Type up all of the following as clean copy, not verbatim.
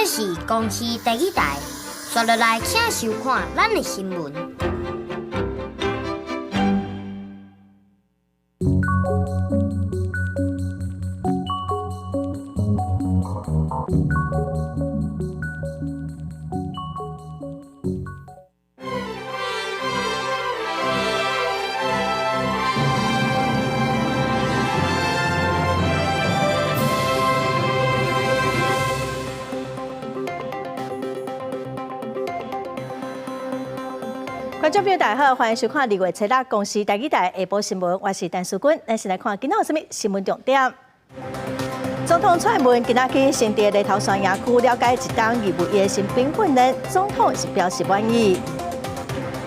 這是公視台語台，紲落來請收看咱的新聞。觀眾朋友大家好，歡迎收看2月7日公視台語台下晡新聞，我是陳淑君。咱先來看今仔有啥物新聞重點。總統蔡英文今仔去新竹犁頭山營區了解一冬義務役新兵訓練，總統是表示滿意。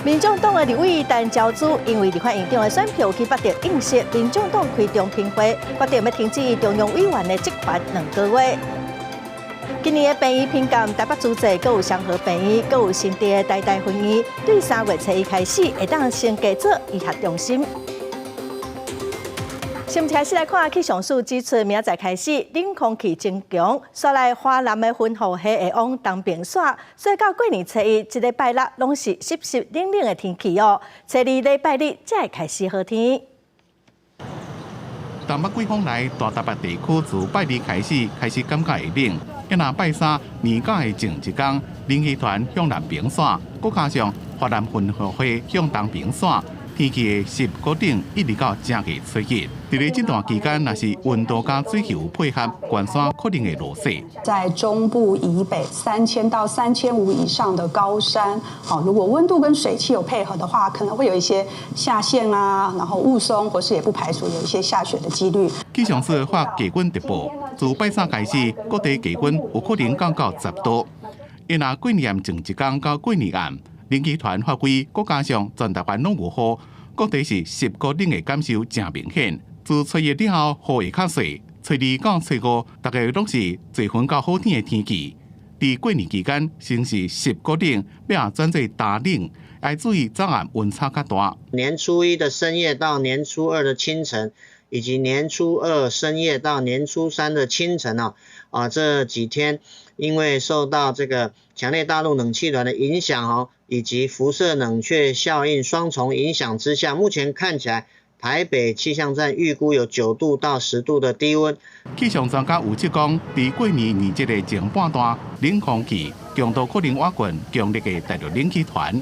民眾黨的立委陳昭姿因為立法院長的選票去北德應食，民眾黨開中評會，決定欲停止中央委員的職權2個月。今年的病院評鑑，台北諸濟閣有雙和病院，閣有新竹的台大分院，對3月初一開始會當升格做醫學中心。新聞開始來看，氣象署指出，明仔載開始冷空氣增強，紲來華南的雲雨系會往東邊徙，所以到過年初一，這禮拜六攏是濕濕冷冷的天氣哦。初二禮拜日才會開始好天。東北季風來，大台北地區自拜二開始開始感覺會冷。一若拜三年假的前一工，冷氣團向南邊徙，閣加上華南雲雨系向東邊徙，天氣會濕閣冷，一直到正月初一。佇咧這段期間，若是溫度佮水汽有配合，懸山可能會落雪。在中部以北3000到3500以上的高山，好，如果溫度跟水汽有配合的話，可能會有一些下霰啊，然後霧凇，或是也不排除有一些下雪的幾率。氣象署發低溫特報，自拜三開始，各地低溫有可能降到10度。伊若過年前一工到過年暗，冷氣團發揮，閣加上全台灣攏有雨，各地是濕閣冷的感受誠明顯。自初一了後，雨會較細，初二到初五，大概攏是濟雲到好天的天氣。佇過年期間，先是濕閣冷，尾轉做乾冷，愛注意早暗溫差較大。年初一的深夜到年初二的清晨，以及年初二深夜到年初三的清晨哦，啊，這幾天因為受到這個強烈大陸冷氣團的影響哦，以及輻射冷卻效應雙重影響之下，目前看起來，台北氣象站預估有9度到10度的低溫。氣象專家預測講，佇過年年節的前半段，冷空氣強度可能倚近強烈的大陸冷氣團，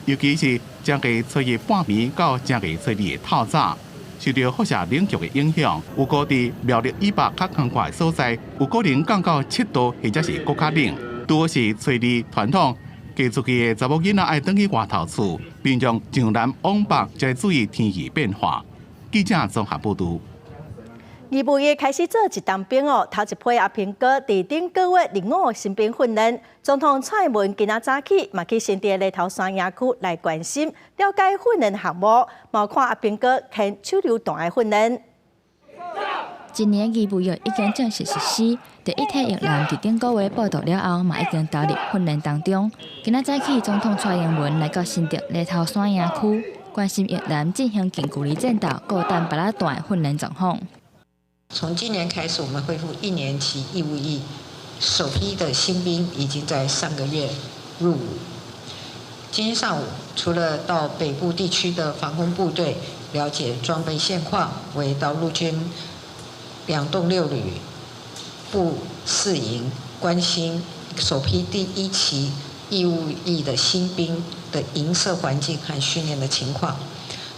尤其是正月初一半暝到正月初二的透早，受著輻射冷卻的影響，有估佇苗栗以北較寬闊的所在，有可能降到7度或者是閣較冷。拄好是初二傳統嫁出去的查某囡仔愛轉去外頭厝，民眾上南往北，才注意天氣變化。記者綜合報導。義務役開始做一冬兵哦，頭一批阿平哥佇頂個月入伍新兵訓練。總統蔡英文今仔早起嘛去新竹犁頭山營區來關心了解訓練項目，嘛看阿平哥牽手榴彈的訓練。一年義務役已經正式實施，第一梯役男佇頂個月報到了後，嘛已經投入訓練當中。今仔早起，總統蔡英文來到新竹犁頭山營區，關心役男進行近距離戰鬥、閣彈白仔彈的訓練狀況。從今年開始，我們恢復一年期義務役，首批的新兵已經在上個月入伍。今天上午，除了到北部地區的防空部隊了解裝備現況，我也到陸軍2棟6旅部4營，關心首批第一期義務役的新兵的營舍環境和訓練的情況。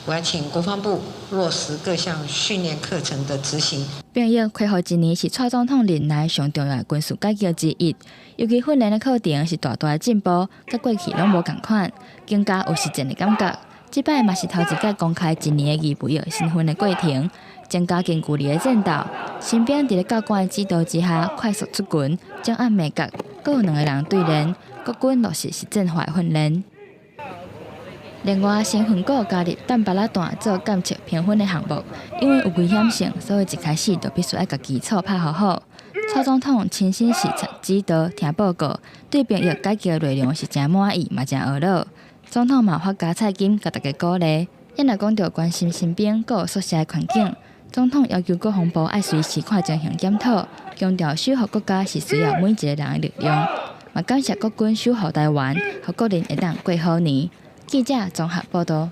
我要請國防部落實各項訓練課程的執行。兵役恢復一年是蔡總統任內上重要的軍事改革之一，尤其訓練的課程是大大的進步，佮過去攏無仝款，更加有實戰的感覺。這擺嘛是頭一擺公開一年的義務役新訓的過程，增加近距離的戰鬥。新兵佇咧教官的指導之下，快速出拳，掌握眉角，閣有兩个人對練，國軍落實實戰化的訓練。另外，新訓閣加入彈白仔彈做檢測評分的項目，因為有危險性，所以一開始就必須愛共基礎拍好好。蔡總統親身視察指導、聽報告，對兵役改革的內容是誠滿意，嘛誠懊惱。總統嘛發加菜金，共大家鼓勵。也若講著關心新兵閣有宿舍的環境，總統要求國防部愛隨時看情形檢討，強調守護國家是需要每一个人的力量。嘛感謝國軍守護台灣，予國人會當過好年。記者綜合報道。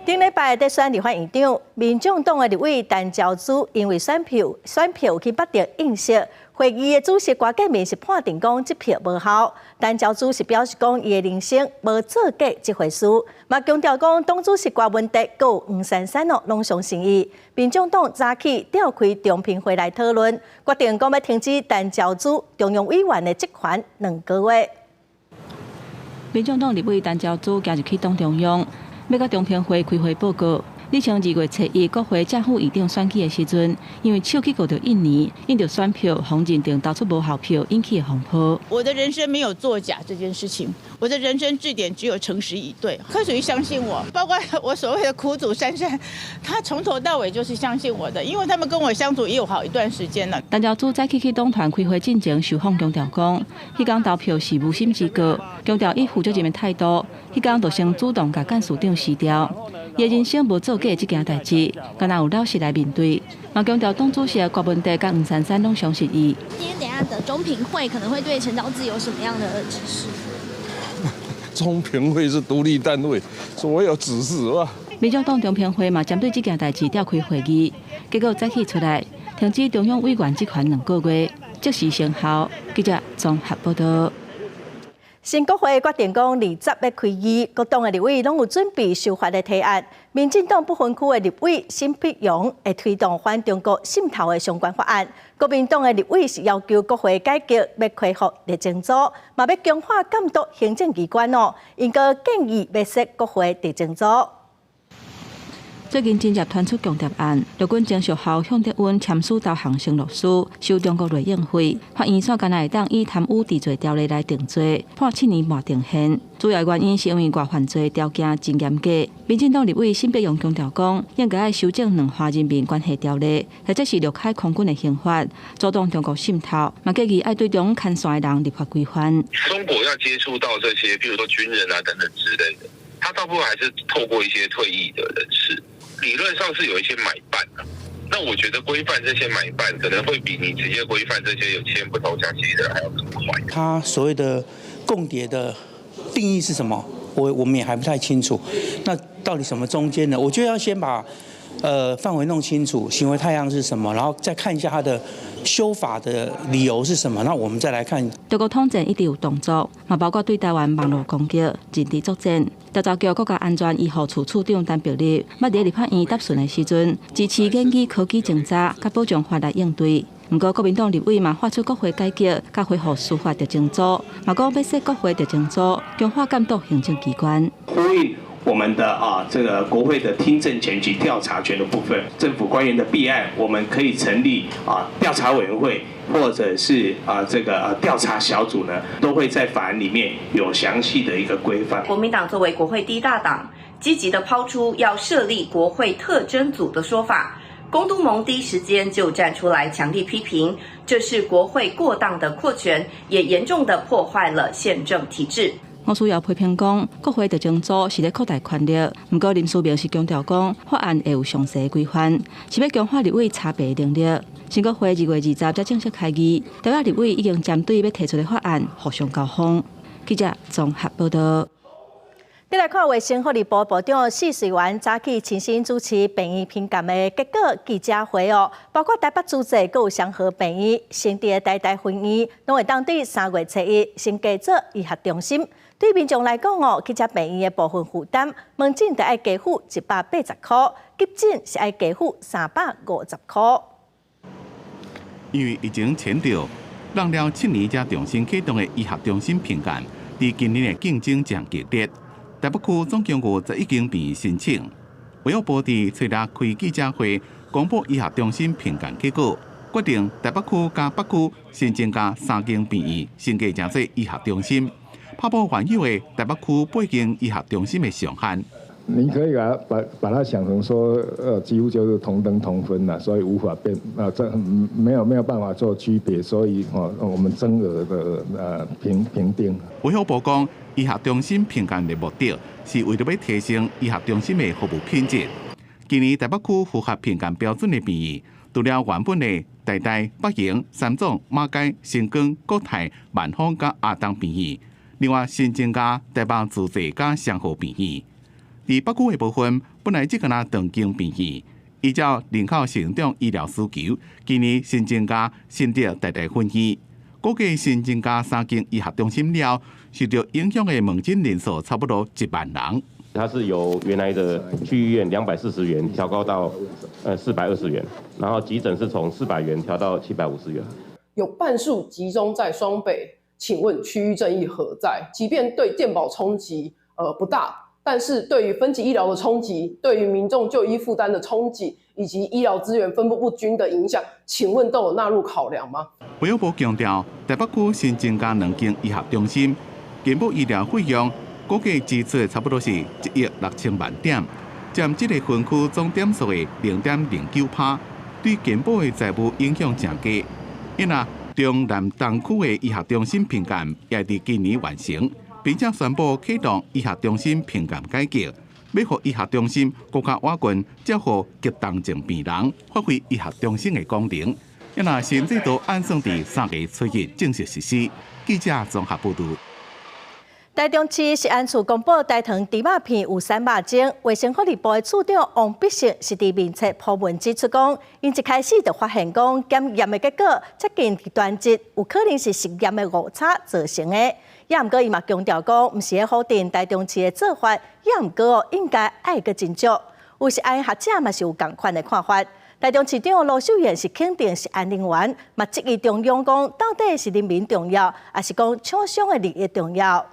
頂禮拜佇選立法院長，民眾黨的立委陳昭姿因為選票去北得映射，會議的主席郭建民是判定講這票無效。陳昭姿是表示講伊的人生無做假這回事，嘛強調講黨主席郭文德閣有黃珊珊哦，攏相信伊。民眾黨早起召開中評會來討論，決定講欲停止陳昭姿中央委員的職權2個月。民眾黨立委陳昭姿今日去黨中央，欲佮中評會開會報告。日前2月初1國會正副院長選舉的時陣，因為手去勾著印泥，印著選票，予認定投出無效票，引起的風波。我的人生沒有作假這件事情，我的人生字典只有誠實以對。柯主席相信我，包括我所謂的苦主珊珊，他從頭到尾就是相信我的，因為他們跟我相處也有好一段時間了。陳昭姿早起去黨團開會進前，受訪強調講，彼工投票是無心之過，強調以負責任的態度，彼工就先主動共幹事長辭掉。伊人生無做假這件代誌，敢若有老實來面對。嘛強調黨主席郭文德佮黃珊珊攏相信伊。今天等下的中評會可能會對陳昭姿有什麼樣的指示？中評會是獨立單位，所以我有指示吧。民眾黨中評會嘛針對這件代誌召開會議，結果早起出來停止中央委員職權2個月，即時生效。記者綜合報道。新國會決定講20欲開議，各黨的立委攏有準備修法的提案。民進黨不分區的立委沈碧榮會推動反中國滲透的相關法案。國民黨的立委是要求國會改革，欲恢復特偵組，嘛欲強化監督行政機關哦。𪜶閣建議欲設國會特偵組。最近真濟傳出共諜案，陸軍前少校向德溫簽署投降承諾書，收中國內應費。法院煞敢若會當以貪污治罪條例來定罪，判7年半定讞。主要原因是因為外犯罪條件真嚴格。民進黨立委沈碧榮強調講，應該愛修正兩岸人民關係條例，或者是陸海空軍的刑法，阻擋中國滲透。嘛建議愛對中牽線的人立法規範。中國要接觸到這些，比如說軍人啊等等之類的，他大部分還是透過一些退役的人士。理論上是有一些買辦的，那我覺得規範這些買辦可能會比你直接規範這些有簽不投降協議的人還要更快。他所謂的共諜的定義是什麼？我們也還不太清楚。那到底什麼中間呢？我覺得要先把範圍弄清楚，行為態樣是什麼，然後再看一下他的修法的理由是什麼，那我們再來看。中國統戰一直有動作，嘛包括對台灣網路攻擊、認知作戰。調查局國家安全醫護處處長陳碧立，捌佇立法院答詢的時陣，支持研擬科技偵查佮保障法來應對。毋過國民黨立委嘛發出國會改革佮恢復司法特偵組，嘛講欲設國會特偵組，強化監督行政機關。呼應我們的啊，這個國會的聽證權及調查權的部分，政府官員的弊案，我們可以成立啊調查委員會，或者是啊這個調查小組呢，都會在法案裡面有詳細的一個規範。國民黨作為國會第一大黨，積極的拋出要設立國會特偵組的說法，公督盟第一時間就站出來強力批評，這是國會過當的擴權，也嚴重的破壞了憲政體制。吳思瑤批評講，國會特偵組是咧擴大權力。毋過林思明是強調講，法案會有詳細規範，是欲強化立委查白能力。新國會2月20才正式開議，台北立委已經針對欲提出的法案互相交鋒。記者綜合報道。再來看衛生福利部部長許瑞元早起親身主持病院評鑑的結果記者會哦，包括台北諸濟閣有雙和病院、新竹的台大分院，攏會當對3月初1先加做醫學中心。對民眾來講哦，去遮病院的部分負擔，門診著愛加付180塊，急診是愛加付350塊。因為疫情前兆，讓了7年才重新啟動的醫學中心評鑑，佇今年的競爭誠激烈。台北區總共有11間病院申請，衛福部佇初六開記者會，公布醫學中心評鑑結果，決定台北區佮北區新增加三間病院，升格成做醫學中心，打破原有的台北區8間醫學中心的上限。你可以把它想成說，幾乎就是同等同分啦，所以無法變啊，這沒有辦法做區別，所以哦，我們增額的評定。衛福部講，醫學中心評鑑的目的是為著欲提升醫學中心的服務品質。今年台北區符合評鑑標準的病院，除了原本的台大、北榮、三總、馬偕、新光、國泰、萬芳佮亞東病院，另外新增加台北慈濟佮雙和病院。佇北區的部分，本來只敢若長庚病院，依照人口成長醫療需求，今年新增加新竹台大分院，估計新增加三間醫學中心了，受著影響的門診人數差不多1萬人。它是由原來的區域醫院240元調高到420元，然後急診是從400元調到750元。有半數集中在雙北，請問區域正義何在？即便對健保衝擊不大，但是對於分級醫療的衝擊，對於民眾就醫負擔的衝擊，以及醫療資源分布不均的影響，請問都有納入考量嗎？衛福部強調，台北區新增加兩間醫學中心，健保醫療費用估計支出差不多是1億6000萬點，佔這個分區總點數的0.09%，對健保的財務影響誠低。因為中南東區的醫學中心評鑑也佇今年完成，並且宣布啟動醫學中心評鑑改革，欲予醫學中心閣較倚近照顧急重症病人，發揮醫學中心的功能。因為新制度按算佇3月初1正式實施。記者綜合報導。台中市食安處公布，大同豬肉片有瘦肉精。衛生福利部的處長王必勝是佇面冊 po 文指出講，𪜶一開始就發現講檢驗的結果接近極端值，有可能是實驗的誤差造成的。也毋過伊嘛強調講，毋是咧否定台中市的做法，也毋過應該愛閣斟酌。有食安學者嘛是有仝款的看法。台中市長盧秀燕是肯定食安人員，嘛質疑中央講到底是人民重要，抑是講廠商的利益重要？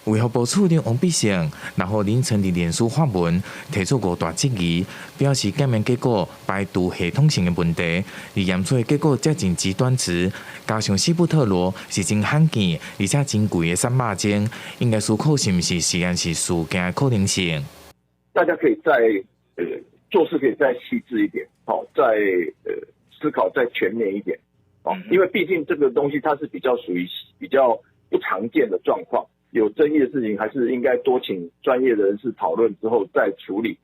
衛福部處長王必勝，六號凌晨佇臉書發文，提出五大質疑，表示檢驗結果排除系統性的問題，而驗出的結果接近極端值，加上西布特羅是真罕見而且真貴的瘦肉精，應該思考是毋是實驗室事件的可能性。大家可以再做事可以再細緻一點，好，再思考再全面一點，哦，因為畢竟這個東西它是比較屬於比較不常見的狀況。有爭議的事情，還是應該多請專業的人士討論之後再處理。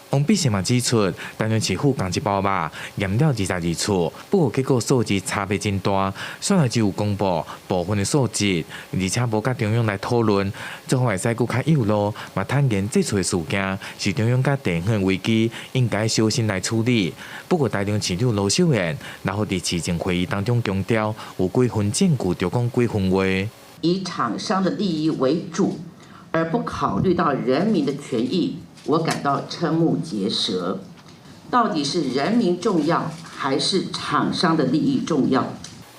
王必勝嘛指出，台中市府仝一包肉驗了22次，不過結果數字差別真大，煞來只有公布部分的數字，而且無佮中央來討論，做法會使閣較幼路，嘛坦言這次的事件是中央佮地方危機，應該小心來處理。不過台中市長盧秀燕，六號佇市政會議當中強調，有幾分證據就講幾分話。以廠商的利益為主，而不考慮到人民的權益，我感到瞠目結舌。到底是人民重要，還是廠商的利益重要？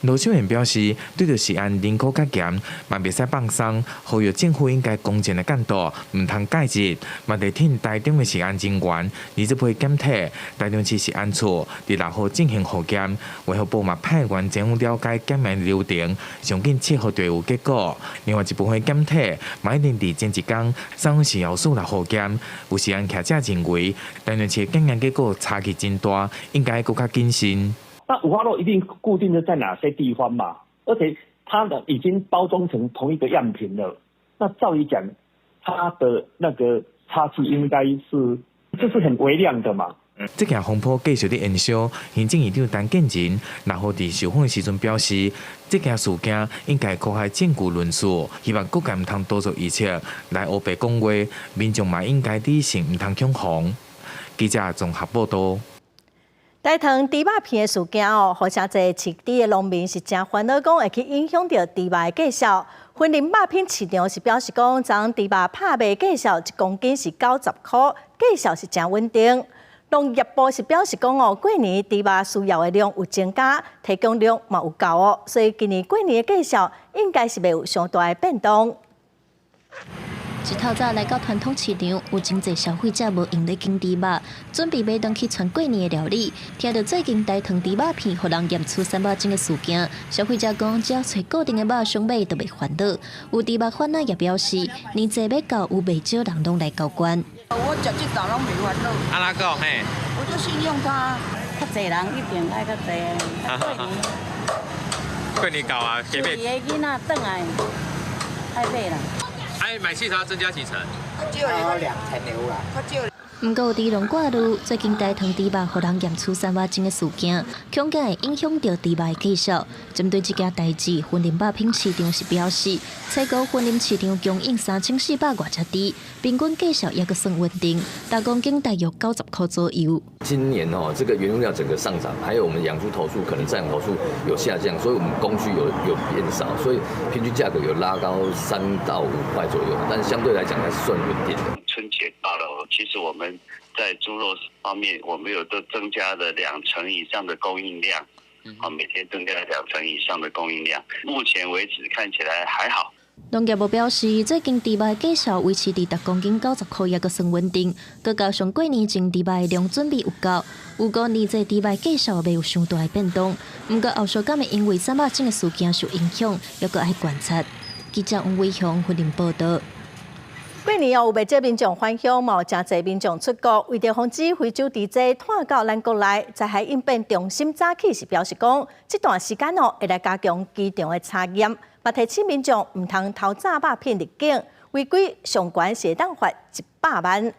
盧秀燕表示，對著食安認可較嚴，嘛袂使放鬆，呼籲政府應該公正的監督，毋通介入。嘛提醒台中的食安人員，20批檢體，台中市食安處佇6號進行複檢，衛福部嘛派員前往了解檢驗流程，上緊7號就會有結果。另外一部分檢體嘛一定佇前一工送食藥署來複檢，有食安學者認為，台中市檢驗結果差距真大，應該閣較謹慎。那五花肉一定固定的在哪些地方嘛？而且它的已經包裝成同一個樣品了。那照理講，它的那個差距應該是，這是很微量的嘛。這件風波繼續咧延燒，行政院長陳建仁六號佇受訪的時陣表示，這件事件應該科學證據論述，希望各界毋通多做臆測來烏白講話，民眾嘛應該理性，毋通恐慌。記者綜合報導。大同豬肉片的事件哦，予誠濟飼豬的農民是誠煩惱，講會去影響著豬肉的價數。雲林肉品市場是表示講，昨昏豬肉拍賣價數一公斤是90箍，價數是誠穩定。農業部是表示講哦，過年豬肉需要的量有增加，提供量嘛有夠哦，所以今年過年的價數應該是袂有傷大的變動。一透早來到傳統市場，有真濟消費者無閒咧揀豬肉，準備買轉去傳過年的料理。聽著最近大同豬肉片予人驗出瘦肉精的事件，消費者講只要揣固定的肉商買，就袂煩惱。有豬肉販仔也表示，年節欲到，有袂少人攏來交關。我食這道攏袂煩惱。按怎講嘿？我就信用他，較濟人一定愛較濟。過年。過年到啊，家己的囡仔轉來，愛買啦。哎，買汽車增加幾層？較少2層樓啦，較少。毋過有豬農掛慮，最近大腸豬肉予人驗出瘦肉精的事件，恐驚會影響著豬肉的價數。針對這件代誌，雲林肉品市場是表示，初五雲林市場供應3400外隻豬，平均價數猶閣算穩定，逐公斤大約90箍左右。今年哦，這個原物料整個上漲，還有我們養豬頭數可能飼養頭數有下降，所以我們供需有變少，所以平均價格有拉高3到5塊左右，但相對來講還是算穩定的。春節到了，其實我們在豬肉方面，我們有都增加了2成以上的供應量，啊，每天增加2成以上的供應量。目前為止看起來還好。農業部表示，最近豬肉價數維持佇逐公斤90箍，猶閣算穩定。閣加上過年前豬肉的量準備有夠，預估年底豬肉價數袂有傷大的變動。毋過後續敢會因為瘦肉精的事件受影響，猶閣愛觀察。記者王偉雄雲林報導。過年哦，有袂少民眾返鄉，嘛有誠濟民眾出國，為著防止非洲豬瘟湠到咱國內，災害應變中心早起是表示講，這段時間哦會來加強機場的查驗，嘛提醒民眾毋通偷炸肉品入境，違規上懸是會當罰100萬。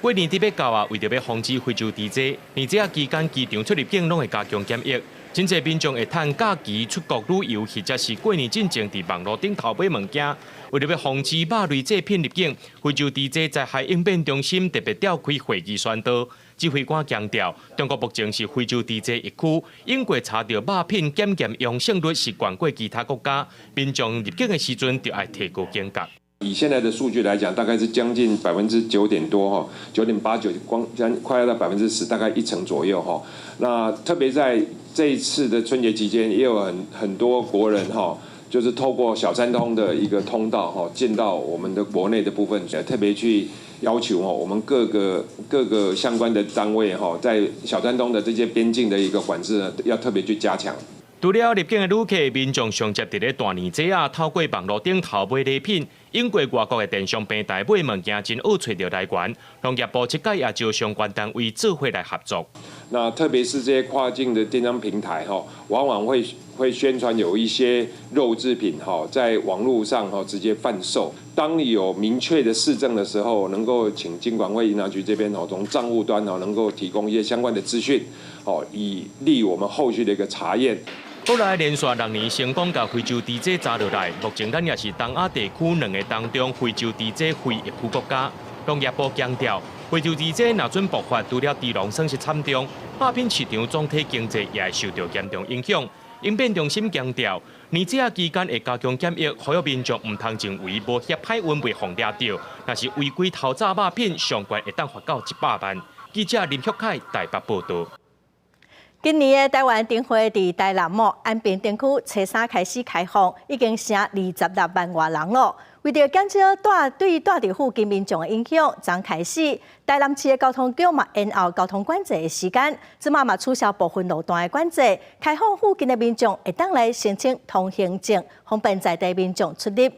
過年佇欲到啊，為著欲防止非洲豬瘟，年節仔期間機場出入境攏會加強檢疫。真濟民眾會趁假期出國旅遊，或者是過年進前佇網路頂頭買物件。為著欲防止肉類製品入境，非洲豬瘟災害應變中心特別召開會議宣導。指揮官強調，中國目前是非洲豬瘟疫區，英國查著肉品檢驗陽性率是懸過其他國家，民眾入境的時陣就愛提高警覺。以現在的數據來講，大概是將近9%多哈，9.89，光將快要到10%，大概一成左右哈。那特別在這一次的春節期間，也有很多國人哈，就是透過小三通的一個通道哈，進到我們的國內的部分，特別去要求我們各個相關的單位哈，在小三通的這些邊境的一個管制，要特別去加強。除了入境的旅客，民眾上捷佇咧大年節仔，透過網路頂頭買禮品，經過外國的電商平台買物件，真好揣著來源。農業部這擺也招相關單位做伙來合作。那特別是這些跨境的電商平台，哈，往往會宣傳有一些肉製品，哈，在網路上哈直接販售。當有明確的事證的時候，能夠請金管會銀行局這邊哦，從賬戶端哦，能夠提供一些相關的資訊，哦，以利我們後續的一個查驗。國內連續6年成功共非洲豬瘟查落來，目前咱也是東亞地區兩个當中非洲豬瘟非疫區國家。農業部強調，非洲豬瘟若準爆發，除了豬農損失慘重，肉品市場總體經濟也會受著嚴重影響。應變中心強調，年節仔期間會加強檢疫，呼籲民眾毋通認為無翕海溫袂予掠著，若是違規偷炸肉品，上懸會當罰到100萬。記者林旭凱台北報導。今年的台灣燈會佇台南哦安平燈區初三開始開放，已經成26萬外人囉。為著減少對蹛佇附近民眾的影響，昨開始台南市的交通局嘛延後交通管制的時間，這馬嘛取消部分路段的管制，開放附近的民眾會當來申請通行證，方便在地民眾出入。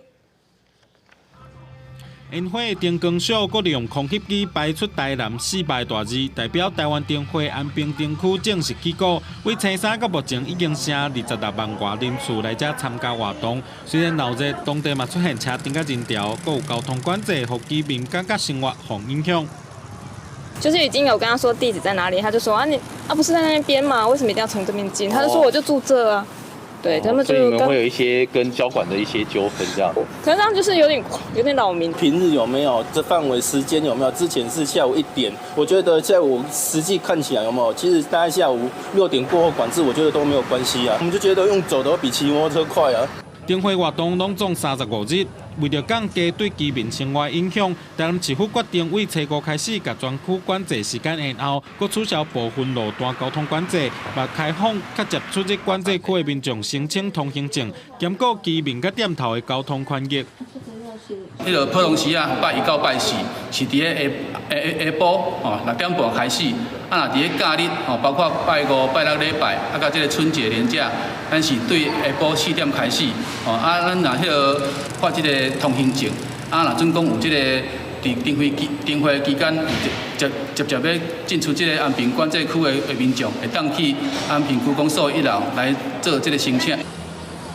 煙火燈光秀，閣利用空翕機排出台南四百大字，代表台灣燈會安平燈區正式起鼓。為初三到目前已經成26萬外人次來遮參加活動。雖然鬧熱，當地嘛出現車陣佮人潮，閣有交通管制，予居民感覺生活予影響。就是已經有跟他說地址在哪裡，他就說啊你啊不是在那邊嗎？為什麼一定要從這邊進？他就說我就住這啊。對，他們就所以你們會有一些跟交管的一些糾紛，這樣。可是這樣就是有點擾民。平日有沒有這範圍時間有沒有？之前是下午1點，我覺得下午實際看起來有沒有？其實大概下午6點過後管制，我覺得都沒有關係啊。我們就覺得用走的比騎摩托車快啊。燈會活動攏總35日，為著降低對居民生活影響，台南市府決定為初五開始，共全區管制時間延後，閣取消部分路段交通管制，嘛開放較捷出入管制區的民眾申請通行證，兼顧居民佮店頭的交通權益。彼个普通時啊，拜一到拜四是佇咧下晡哦6點半開始，啊若佇咧假日哦，包括拜五、拜六禮拜，啊佮這个春節連假，咱是對下晡4點開始，哦啊咱若彼个發這个通行證，啊若準講有這个佇燈會期間直接欲進出這个安平管制區的民眾，會當去安平區公所一樓來做這个申請。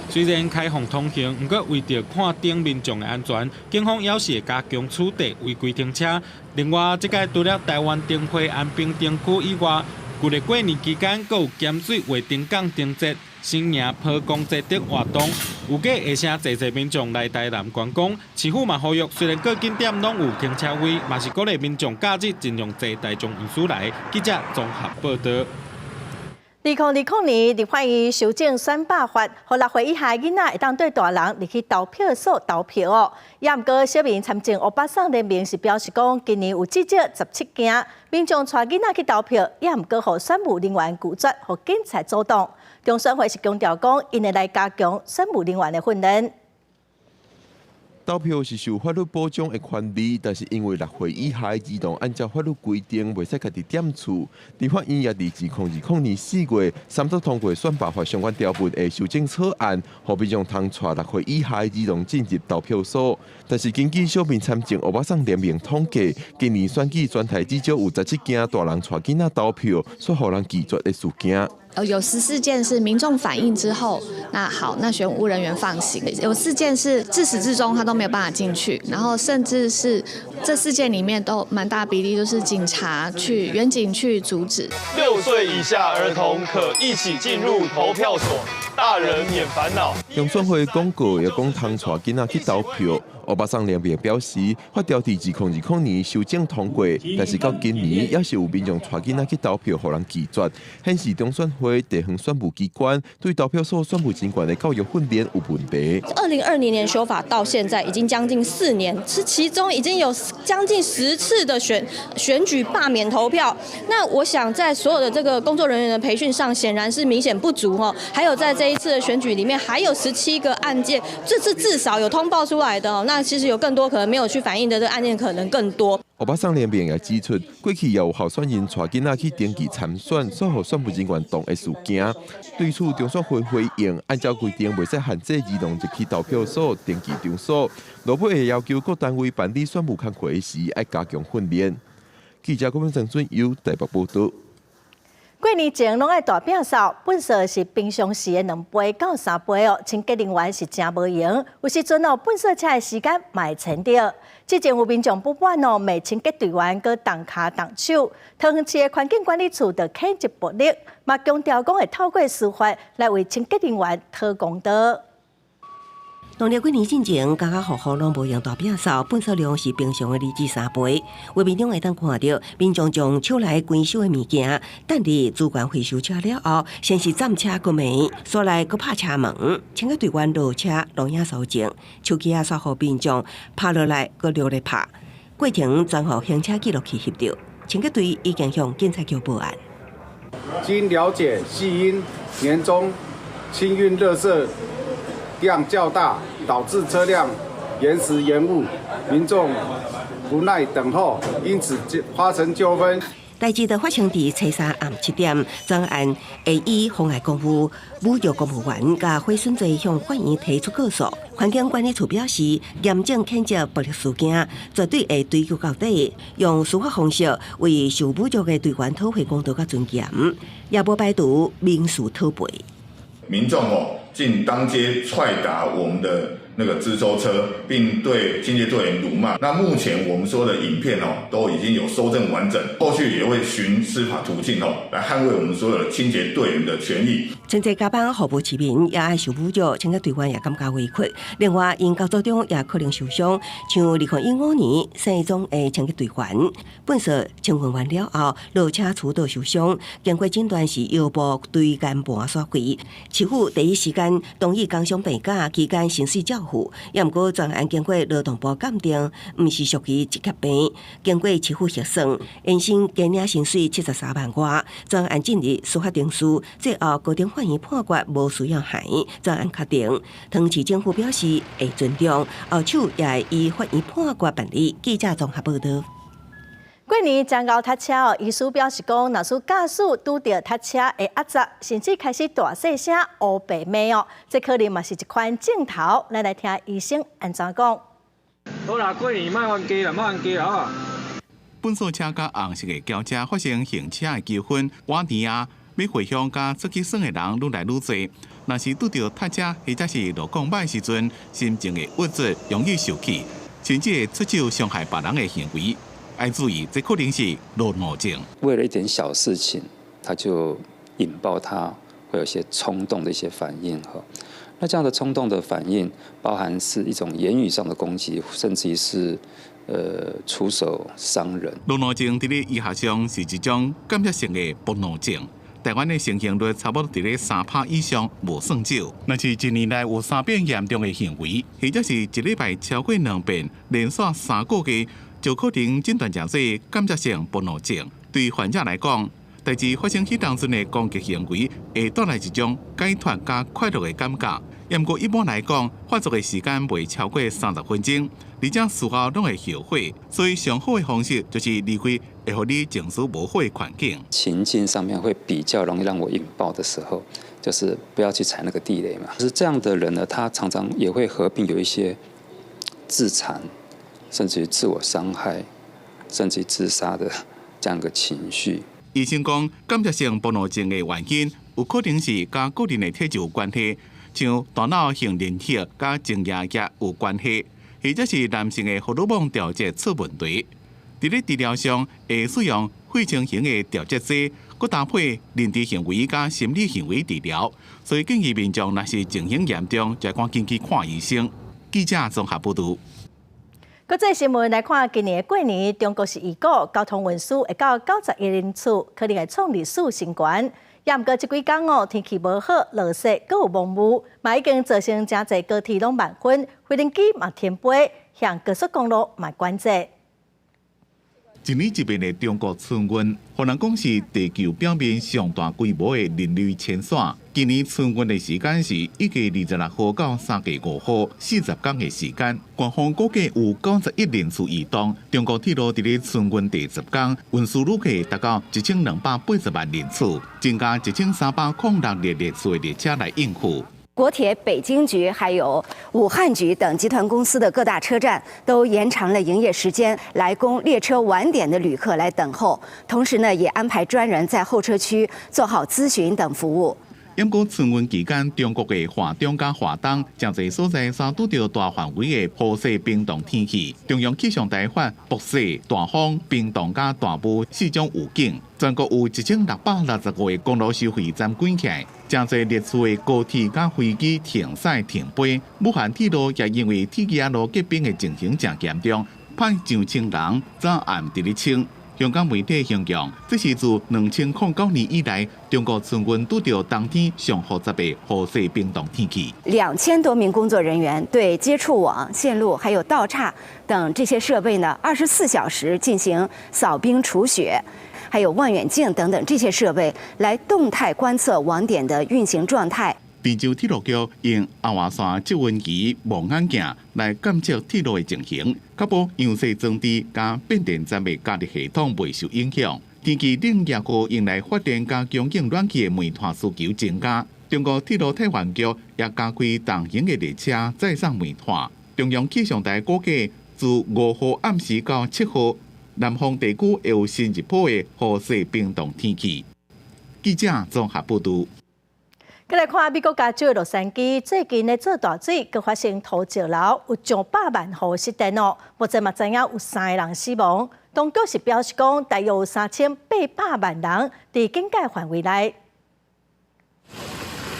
隨雖然開放通行，毋過為著看頂民眾的安全，警方猶是會加強取締違規停車。另外，這屆除了台灣燈會安平燈區以外，舊曆過年期間，閣有鹹水畫燈港燈節、新營坡公節等活動，預計會誠濟濟民眾來台南觀光。市府嘛呼籲，雖然各景點攏有停車位，嘛是鼓勵民眾假日盡量坐大眾運輸來。記者綜合報導。2020年，立法院修正選罷法，予6歲以下囡仔會當綴大人入去投票所投票哦。也毋過，小民參政歐巴桑聯盟是表示講，今年有至少17件民眾帶囡仔去投票，也毋過予選務人員拒絕，予警察阻擋。中選會是強調講，𪜶會來加強選務人員的訓練。投票是受法律保障的權利，但是因為6歲以下的兒童按照法律規定袂使家己踮厝。立法院也佇2020年4月三讀通過選罷法相關條文的修正草案，予民眾通帶6歲以下的兒童進入投票所。但是根據小民參政歐巴桑聯盟統計，今年選舉全台至少有17件大人帶囡仔投票，煞予人拒絕的事件。有14件是民眾反映之後，那好，那選務人員放行；有4件是自始至終他都沒有辦法進去，然後甚至是這4件裡面都蠻大比例就是警察去員警去阻止。 6歲以下兒童可一起進入投票所，大人免煩惱。中選會廣告也講通帶囡仔去投票。歐巴桑聯盟表示，法條佇2020年修正通過，但是到今年猶是有民眾帶囡仔去投票，予人拒絕，顯示中選會地方選務機關對投票所選務人員的教育訓練有問題。 2020年修法到現在已經將近4年，是其中已經有將近10次的選舉罷免投票。那我想在所有的這個工作人員的培訓上，顯然是明顯不足哦。還有在這一次的選舉裡面，還有17個案件，這次至少有通報出來的哦。那其實有更多可能沒有去反映的這個案件，可能更多。歐巴桑聯盟也指出，過去也有候選人帶囡仔去登記參選，煞予選務人員擋的事件。對此，中選會回應，按照規定，袂使限制兒童入去投票所登記場所。落尾會要求各單位辦理選務工課時，愛加強訓練。記者郭文成俊由台北報導。過年前攏愛大摒掃，糞掃是平常時的2倍到3倍哦。清潔人員是誠無閒，有時陣哦，糞掃車的時間嘛會延著。之前有民眾不滿哦，罵清潔隊員閣動跤動手，桃園市的環境管理處就譴責暴力，嘛強調講會透過司法來為清潔人員討公道。農曆過年進前，家家戶戶攏無閒大摒掃，糞掃量是平常的2至3倍。畫面中會當看著民眾將手內關手的物件，擲佇資源回收車了後，先是佔車閣罵，紲來閣拍車門，清潔隊員落車錄影搜證，手機仔煞予民眾拍落來閣掠來拍，過程全予行車記錄器翕著。清潔隊已經向警察局報案。經了解，係因年終清運垃圾量較大，導致車輛延時延誤，民眾不耐等候，因此發生糾紛。代誌就發生佇初三暗7點，專案會以妨礙公務、侮辱公務員佮毀損罪向法院提出告訴。環境管理處表示，嚴正譴責暴力事件，絕對會追究到底，用司法方式為受侮辱的隊員討回公道佮尊嚴，也無排除民事討賠。民眾哦，竟當街踹打我們的那個資收車，並對清潔隊員辱罵。那目前我們所有的影片哦，都已經有搜證完整，後續也會循司法途徑哦，來捍衛我們所有的清潔隊員的權益。春節加班服務市民也愛受侮辱，清潔隊員也感覺委屈。另外，𪜶工作中也可能受傷，像2015年姓鍾的清潔隊員，糞掃清運完了後，落車摔倒受傷，經過診斷是腰部椎間盤脫位。市府第一時間同意工傷病假期間薪水照付，也毋過專案經過勞動部鑑定，毋是屬於職業病。經過市府核算，延薪加領薪水73萬外，專案進入司法程序，最後高等法院判決無需要還，專案確定。桃園市政府表示會尊重，後手也會依法院判決辦理。記者綜合報導。過年真𠢕塞車哦，醫師表示講，若是駕駛拄著塞車會壓雜，甚至開始大細聲烏白罵哦，這可能嘛是一款症頭。咱來聽醫生按怎講。好啦，過年莫冤家啦，莫冤家啦！糞掃車佮紅色的轎車發生行車的糾紛，倚年仔，欲回鄉佮出去耍的人愈來愈濟。若是拄著塞車或者是路況䆀時陣，心情會鬱卒，容易受氣，甚至會出手傷害別人的行為。愛注意，這可能是路怒症。為了一點小事情，他就引爆他會有一些衝動的一些反應哈。那這樣的衝動的反應，包含是一種言語上的攻擊，甚至於是出手傷人。路怒症佇咧醫學上是一種感覺性的暴怒症。台灣的盛行率差不多佇咧3趴以上，無算少。若是一年內有三遍嚴重的行為，或者是一禮拜超過兩遍，連續3個月，就可能診斷成做感覺性暴怒症。對患者來講，代誌發生彼當陣的攻擊行為，會帶來一種解脫佮快樂的感覺。毋過一般來講，發作的時間袂超過30分鐘，而且事後攏會後悔。所以上好的方式就是離開會予你情緒無好的環境。情境上面會比較容易讓我引爆的時候，就是不要去踩那個地雷嘛。是這樣的人呢，他常常也會合併有一些自殘，甚至於自我傷害，甚至於自殺的這樣一個情緒。醫生講，感覺性暴怒症的原因有可能是佮個人的體質有關係，像大腦杏仁核佮前額葉有關係，或者是男性的荷爾蒙調節出問題。佇咧治療上會使用血清型的調節劑，閣搭配認知行為佮心理行為治療。所以建議民眾若是情形嚴重，就趕緊去看醫生。記者綜合報導。國際新聞來看，今年的過年，中國是預估交通運輸會到90億人次，可能會創歷史新高。也毋過這幾工哦，天氣無好，落雪，閣有濛霧，嘛已經造成誠濟高鐵攏慢分，飛行機嘛停飛，像高速公路嘛關制。一年一變的中國春運，予人講是地球表面上大規模的人類遷徙。今年春運的時間是1月26號到3月5號，40天的時間。官方估計有90億人次移動。中國鐵路佇咧春運第10天，運輸旅客達到1280萬人次，增加1306列列次的列車來應付。國鐵北京局、還有武漢局等集團公司的各大車站都延長了營業時間，來供列車晚點的旅客來等候。同時呢，也安排專人在候車區做好諮詢等服務。毋過春運期間，中國的華中佮華東，誠濟所在煞拄著大範圍的雨雪冰凍天氣。中央氣象台發暴雪、大風、冰凍佮大霧四種預警。全國有1665個公路收費站關起來，誠濟列次的高鐵佮飛機停駛停飛。武漢鐵路也因為鐵枝仔路結冰的情形誠嚴重，派上千人早暗佇咧清。香港媒體形容，這是自2009年以來，中國春運拄著冬天上複雜的雨雪冰凍天氣。 2000多名工作人員對接觸網、線路還有道岔等這些設備呢，24小時進行掃冰除雪，還有望遠鏡等等這些設備來動態觀測網點的運行狀態。鄭州鐵路局用紅外線測溫儀望遠鏡來監測鐵路的情形，確保揚雪裝置佮變電站的加熱系統袂受影響。天氣冷抑閣用來發電佮供應暖氣的煤炭需求增加。中國鐵路鐵運局也加開重型的列車載送煤炭。中央氣象台估計，自5號暗時到7號，南方地區會有新一波的雨雪冰凍天氣。記者綜合報導。閣來看美國加州的洛杉磯，最近咧做大水，閣發生土石流，有上百萬戶失電哦。目前嘛知影有三個人死亡。當局是表示講，大約有3800萬人佇警戒範圍內。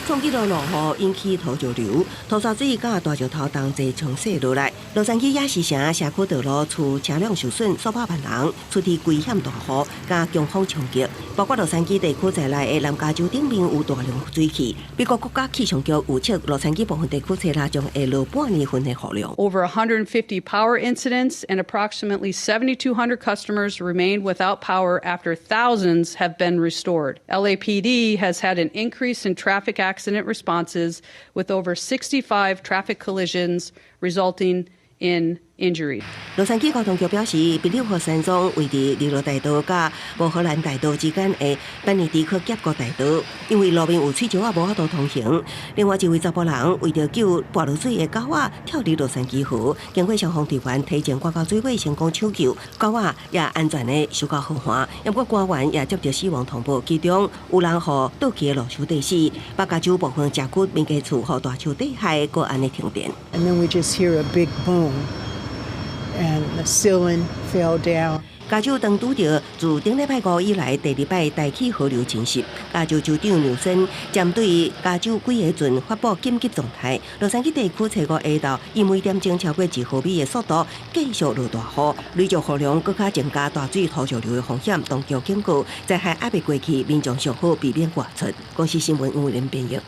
創紀錄落雨引起土石流，土沙水佮大石頭同齊沖瀉落來。洛杉磯也是城社區道路厝車輛受損數百萬人，出佇危險大雨佮強風衝擊，包括洛杉磯地區在內的南加州頂面有大量水汽。美國國家氣象局預測，洛杉磯部分地區初六將會落半年份的雨量。 Over 150 power incidents and approximately 7,200 customers remain without power after thousands have been restored. LAPD has had an increase in traffic accident responses with over 65 traffic collisions resulting in Injuries. 洛杉磯交通局表示，比利河山莊位佇尼羅大道佮摩荷蘭大道之間的班尼迪克峽谷大道，因為路面有水石仔，無法度通行。另外一位查埔人為著救跋落水的狗仔，跳佇洛杉磯河，經過消防隊員提前趕到水尾成功搶救，狗仔也安全的受到好岸。不過官員也接著死亡通報，其中有人予倒去的路樹硩死，北加州部分社區民家厝予大樹硩害，閣按呢停電。 And then we just hear a big boom, and the ceiling fell down. 加州當拄著自頂禮拜五以來第二擺大氣河流侵襲，加州州長紐森針對加州幾个郡發布緊急狀態。洛杉磯地區初五下晝以每點鐘超過1毫米的速度繼續落大雨，累積雨量閣較增加大水土石流的風險。當局警告，災害猶未過去，民眾上好避免外出。公視新聞吳林編譯。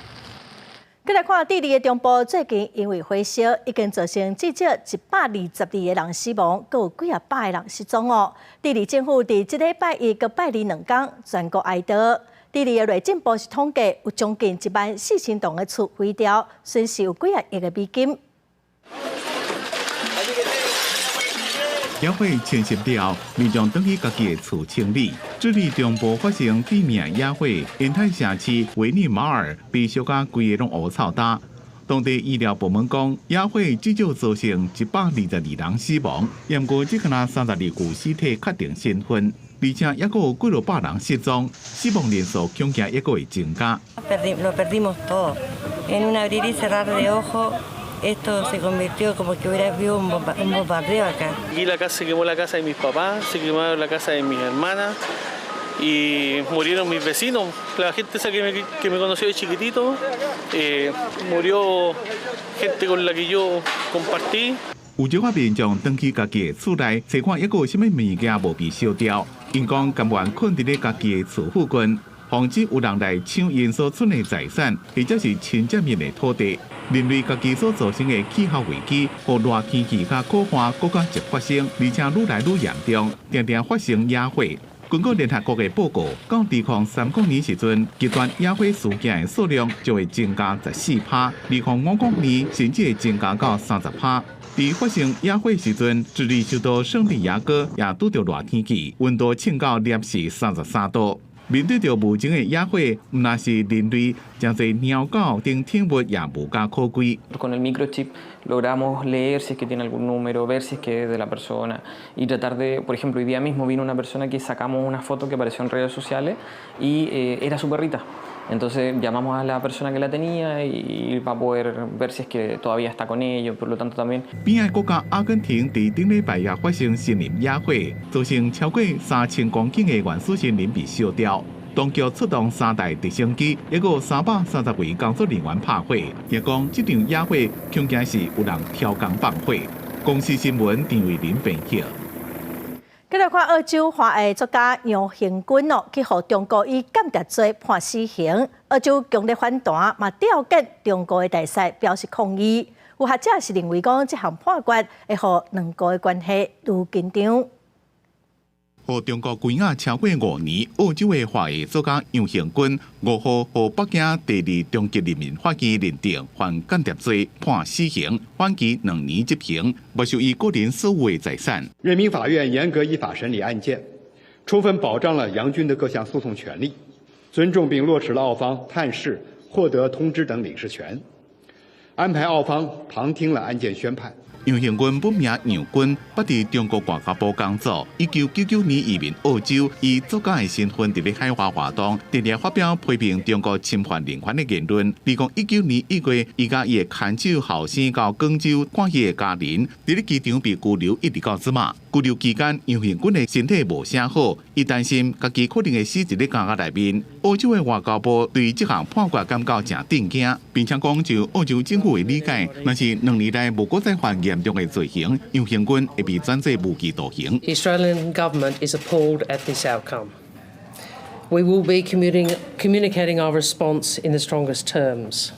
閣來看智利的中部，最近因為火燒，已經造成至少122個人死亡，閣有幾仔百個人失蹤哦。智利政府佇這禮拜一佮拜二兩工全國哀悼。智利的內政部是統計，有將近14,000棟的厝毀掉，損失有幾仔億个美金。野火侵襲了後，民眾轉去家己的厝清理。智利中部發生致命野火，沿海城市維尼馬爾被燒甲規个攏烏臭焦。當地醫療部門講，野火至少造成122人死亡，毋過只敢若32具屍體確定身份，而且猶閣有幾落百人失蹤，死亡人數恐驚猶閣會增加。 Lo perdimos todo en un abrir y cerrar de ojos. Esto se convirtió como que hubiera habido un bombardeo acá. Aquí la casa se quemó la casa de mis papás, se quemaron la casa de mis hermanas y murieron mis vecinos, la gente esa que me conoció de chiquitito, murió gente con la que yo compartí. 有少仔民眾轉去家己的厝內，查看猶閣有啥物物件無被燒掉。𪜶講甘願睏佇咧家己的厝附近，防止有人來搶𪜶所賰的財產，或者是侵佔𪜶的土地。人類家己所造成的氣候危機，予熱天氣佮苦旱閣較捷發生，而且愈來愈嚴重，定定發生野火。根據聯合國的報告，到2030年時陣，極端野火事件的數量就會增加14趴，2050年甚至會增加到30趴。佇發生野火時陣，智利首都聖地亞哥也拄著熱天氣，溫度衝到攝氏33度。面對著無情的野火，毋但是人類，誠濟貓狗等寵物也無家可歸。 Con el microchip logramos leer si es que tiene algún número, ver si es que es de la persona y tratar de, por ejemplo, hoy día mismo vino una persona que sacamos una foto que apareció en redes sociales y era su perrita. Entonces llamamos a la persona que la tenía y va a poder ver si es que todavía está con ellos, por lo tanto también. 邊仔國家阿根廷佇頂禮拜也發生森林野火，造成超過3000公頃的原始森林被燒掉。當局出動三台直升機，抑閣有330位工作人員拍火。聽講這場野火恐驚是有人挑工放火。公視新聞陳慧琳編譯。繼來看澳洲華裔作家楊恆均哦，去予中國以間諜罪判死刑。澳洲強烈反彈，嘛吊見中國的大使表示抗議。有學者是認為講，這項判決會予兩國的關係愈緊張。予中國關押超過5年，澳洲的華裔作家楊恆均5號予北京第二中級人民法院認定犯間諜罪，判死刑，緩期2年執行，沒收伊個人所有的財產。人民法院嚴格依法審理案件，充分保障了楊軍的各項訴訟權利，尊重並落實了澳方探視、獲得通知等領事權，安排澳方旁聽了案件宣判。楊恆均本名楊軍，捌佇中國外交部工作。1999年移民澳洲，以作家的身份佇咧海外活動，定定發表批評中國侵犯人權的言論。2019年1月，伊佮伊的牽手後生到廣州看伊的家人，佇咧機場被拘留，一直到這馬。拘留期間，楊恆均的身體無啥好，伊擔心家己可能會死佇咧監獄內面。澳洲的外交部對這項判決感覺誠震驚，並且講就澳洲政府的理解，若是2年內無閣再犯嚴重的罪行，楊恆均會被轉做無期徒刑。 The Australian government is appalled at this outcome. We will be communicating our response in the strongest terms.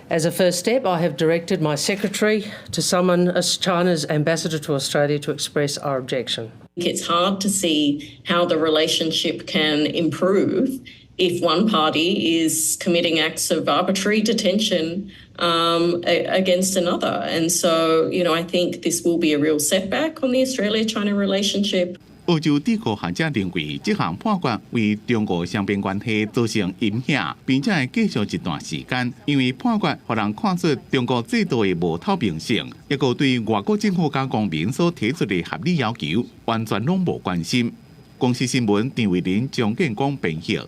As a first step, I have directed my secretary to summon China's ambassador to Australia to express our objection. It's hard to see how the relationship can improve. If one party is committing acts of arbitrary detention against another. And so I think this will be a real setback on the Australia-China relationship. 澳洲智庫學者認為，這項判決為中澳雙邊關係造成陰影，並且會繼續一段時間。因為判決予人看出中國制度的無透明性，抑閣對外國政府佮公民所提出的合理要求，完全攏無關心。公視新聞張慧玲、張建光編譯。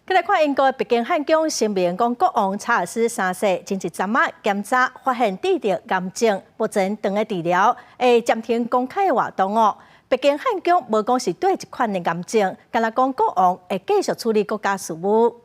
閣來看英國白金漢宮聲明講，國王查爾斯三世前一陣仔檢查發現得著癌症，目前正佇治療，會暫停公開活動哦。白金漢宮無講是佗一款的癌症，干焦講國王會繼續處理國家事務。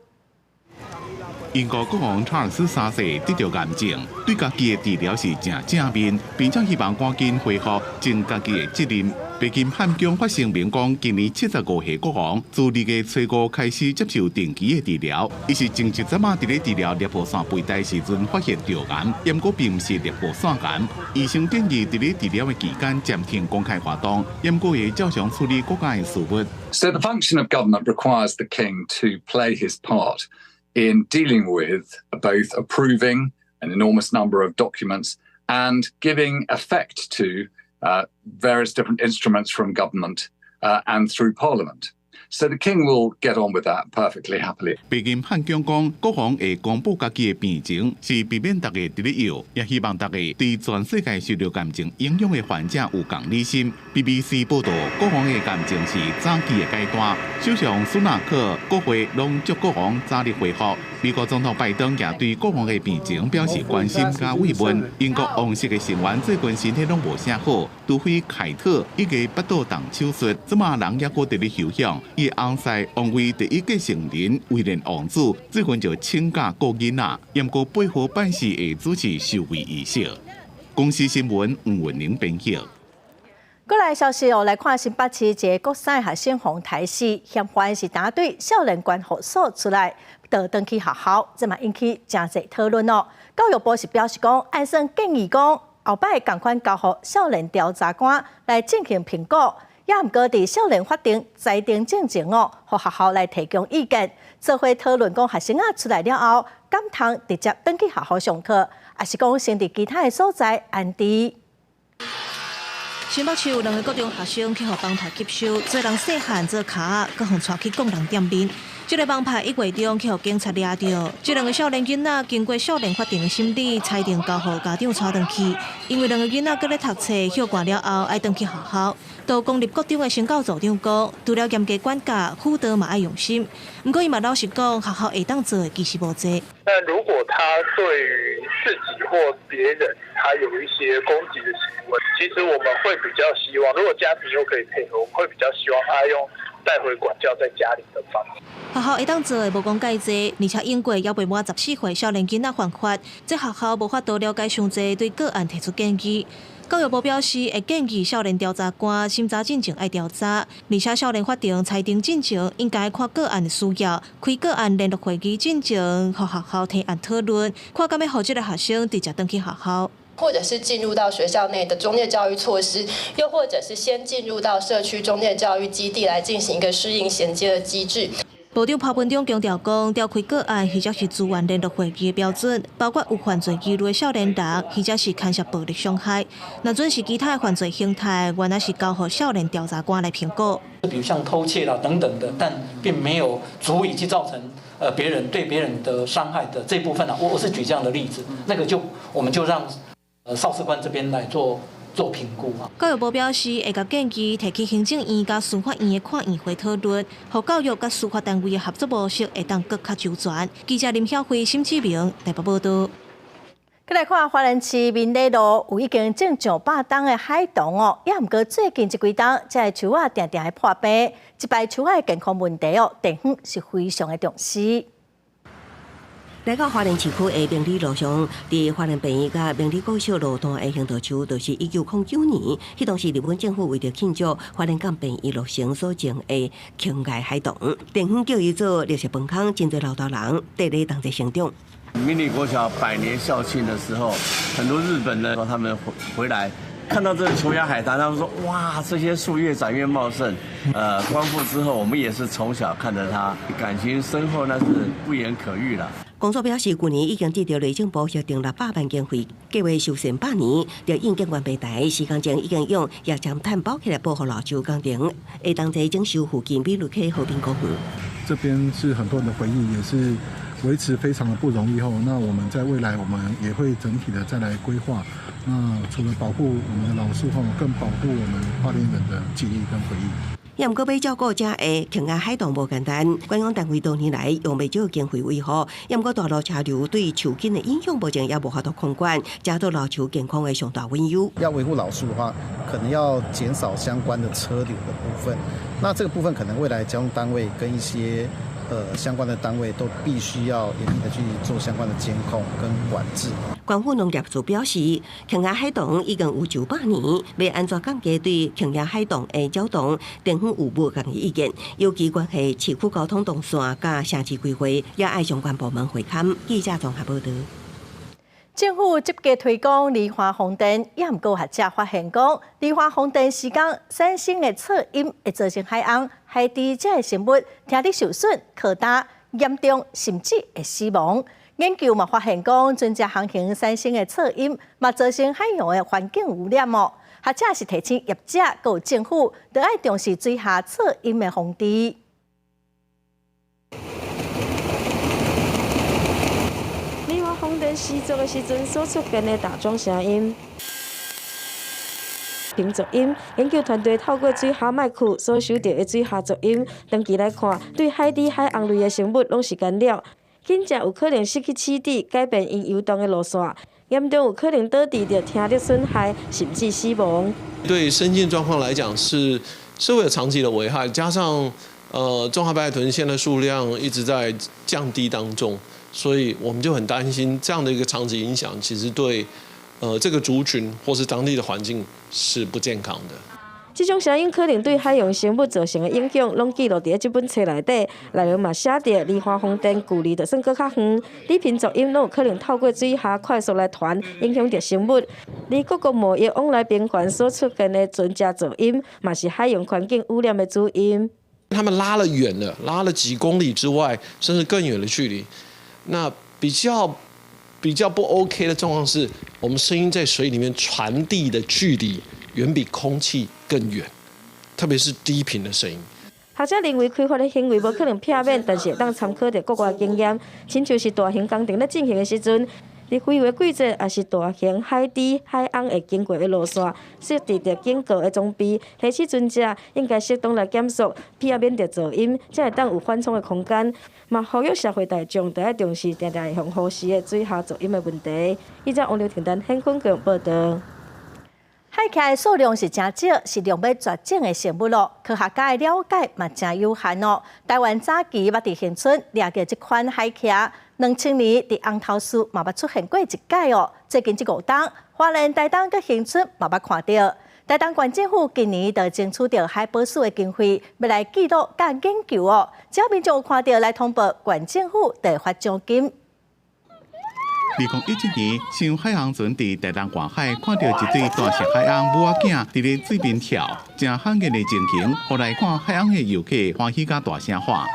英國國王查爾斯三世得著癌症，對家己的治療是誠正面，並且希望趕緊恢復盡家己的責任。白金漢宮發聲明講，今年75歲國王自2月初5開始接受定期的治療，伊是前一陣仔佇咧治療攝護腺肥大時陣發現著癌，毋過並毋是攝護腺癌。醫生建議佇咧治療的期間暫停公開活動，毋過會照常處理國家的事務。 So the function of government requires the king to play his part in dealing with both approving an enormous number of documents and giving effect to various different instruments from government and through parliament. So the king will get on with that perfectly happily. 白金漢宮講，國王會公布家己的病情，是避免大家佇咧臆，也希望大家對全世界受著癌症影響的患者有同理心。BBC 報道，國王的癌症是早期的階段，首相蘇納克、國會攏祝國王早日恢復。美國總統拜登也對國王的病情表示關心佮慰問。英國王室的成員最近身體攏無啥好，除非凱特已經腹肚動手術，這馬人猶閣佇咧休養。伊的翁婿王位第一繼承人威廉王子最近就請假顧囡仔，毋過8號拜四會主持受位儀式。公視新聞吳文玲編譯。閣來消息哦，來看新北市一个國三學生予刣死，嫌犯是當對少年觀護所出來，就轉去學校，這嘛引起誠濟討論哦。教育部是表示講，按算建議講，後擺仝款交予少年調查官來進行評估，也毋過佇少年法庭裁定進前哦，予學校來提供意見。做伙討論講，學生仔出來了後，敢通直接轉去學校上課，抑是講先佇其他的所在安置。新北市有兩个國中學生去予幫派吸收，做人細漢做跤仔，閣予帶去摃人店面。這个幫派1月中去予警察掠著，這兩个少年囡仔經過少年法庭的審理，裁定交予家長帶轉去。因為兩个囡仔閣咧讀冊，歇寒了後愛轉去學校。到公立國中的成教組長講，除了嚴格管教，輔導嘛愛用心。毋過伊嘛老實講，學校會當做的其實無濟。那如果他對於自己或別人，他有一些攻擊的行為，其實我們會比較希望，如果家庭又可以配合，我們會比較希望他用帶回管教在家裡的方式。學校會當做的無講蓋濟，而且英國猶未滿14歲少年囡仔犯法，這學校無法度了解傷濟，對個案提出建議。教育部表示，會建議少年調查官審查進前愛調查，而且少年法庭裁定進前應該看個案的需要，開個案聯絡會議進前，予學校提案討論，看敢欲予這个學生直接轉去學校。或者是進入到學校內的終介教育措施，又或者是先進入到社區終介教育基地來進行一個適應銜接的機制。部長潘文忠強調講，調開個案或者是資源聯絡會議的標準，包括有犯罪記錄的少年人，或者是牽涉暴力傷害。若準是其他的犯罪形態，原來是交予少年調查官來評估。比如像偷竊啦等等的，但並沒有足以去造成別人對別人的傷害的這部分啊，我是舉這樣的例子，那個就我們就讓少司官這邊來做評估啊。教育部表示，會共建議提去行政院佮司法院的跨院會討論，予教育佮司法單位的合作模式會當閣較周全。記者林曉慧、沈志明台北報導。閣來看花蓮市民禮路有一間種上百冬的海桐哦，也毋過最近這幾冬，這个樹仔定定會破病，這擺樹仔的健康問題哦，地方是非常的重視。來到花蓮市區的明理路上，佇花蓮病院佮明理國小路段的行道樹，就是1909年，彼當時日本政府為著慶祝花蓮港病院落成所種的瓊崖海桐，地方叫伊做綠色飯空，真濟老大人綴咧同齊成長。明理國小百年校慶的時候，很多日本人他們回來看到這個瓊崖海棠，他們說：哇，這些樹越長越茂盛。光復之後，我們也是從小看着它，感情深厚，那是不言可喻了。公所表示，去年已經得著內政部核定600萬經費，計劃修繕100年，著應景觀平台，時間前已經用葉針炭包起來保護老樹工程，會當在整修附近美祿溪和平公園。這邊是很多人的回憶，也是維持非常的不容易。後，那我們在未來，我們也會整體的再來規劃。那除了保護我們的老樹後，更保護我們花蓮人的記憶跟回憶。也毋過欲照顧遮的瓊崖海棠無簡單，觀光單位多年來用袂少經費維護，也毋過大路車流對樹根的影響，目前也無法度控管，這對老樹健康的上大隱憂。要維護老樹的話，可能要減少相關的車流的部分。那這個部分可能未來交通單位跟一些相關的單位都必須要嚴密的去做相關的監控跟管制。縣府農業處表示，瓊崖海棠已經有900年，欲按怎降低對瓊崖海棠的擾動，地方有無仝的意見，尤其關係市區交通動線佮城市規劃，也愛相關部門會勘。記者綜合報導。政府積極推廣離岸風電，也毋過學者發現講，離岸風電時間產生的噪音會造成海鰪、海豬這个生物聽力受損、課擔嚴重，甚至會死亡。研究嘛發現講，船隻航行產生的噪音，嘛造成海洋的環境污染哦。學者是提醒業者，閣有政府，都愛重視水下噪音的防治。離岸風電施作的時陣所出現的打樁聲音、頻濁音，研究團隊透過水下麥克所收著的水下濁音，長期來看，對海豬、海鰪類的生物攏是干擾，緊才有可能失去棲地，改變𪜶游動的路線，嚴重有可能導致著聽力損害，甚至死亡。對生境狀況來講，是會有長期的危害，加上中華白海豚現在數量一直在降低當中。所以我們就很擔心這樣的一個長期影響，其實對，這個族群或是當地的環境是不健康的。這種聲音可能對海洋生物造成的影響，攏記錄佇這本冊內底。內容嘛寫著，離岸風電距離就算閣較遠，低頻噪音攏有可能透過水下快速來傳，影響著生物。而各國貿易往來頻繁所出現的船隻噪音，嘛是海洋環境污染的主因。他們拉了遠了，拉了幾公里之外，甚至更遠的距離。那比較不 OK 的狀況是，我們聲音在水裡面傳遞的距離遠比空氣更遠，特別是低頻的聲音。學者認為開發的行為無可能避免，但是會當參考著國外經驗，親像是大型工程咧進行的時陣，佇飛越季節，抑是大型海豬、海鰪會經過的路線，設置著警告的裝備，提醒船隻應該適當來減速，避免著噪音，才會當有緩衝的空間。嘛，呼籲社會大眾著愛重視定定會予忽視的水下噪音的問題。記者王劉婷丹、顯坤強報導。海屐的數量是誠少，是量欲絕種的生物咯。科學家的了解嘛誠有限哦。台灣早期捌佇恆春掠著這款海屐，2000年佇紅頭嶼嘛捌出現過一擺哦。最近這5冬，花蓮、台東佮恆春嘛捌看著。台東縣政府今年就爭取著海保署的經費，欲來記錄佮研究哦。只要民眾有看著來通報，縣政府就會發獎金。2017年，上海洋船佇台東外海看著一對大隻海鰪母仔囝佇咧水面跳，誠罕見的情形，予來看海鰪的遊客歡喜甲大聲喊。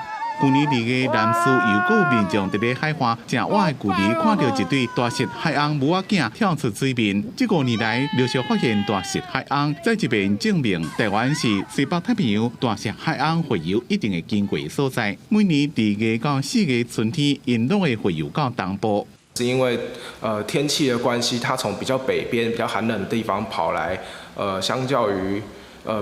舊年2月，南勢又閣有民眾佇咧海岸誠倚的距離看著一對大隻海鰪母仔囝跳出水面。這5年來陸續發現大隻海鰪，再一遍證明台灣是西北太平洋大隻海鰪洄游一定會經過的所在。每年2月到4月春天，𪜶攏會洄游到東部。是因為天氣的關係，它從比較北邊比較寒冷的地方跑來，相較於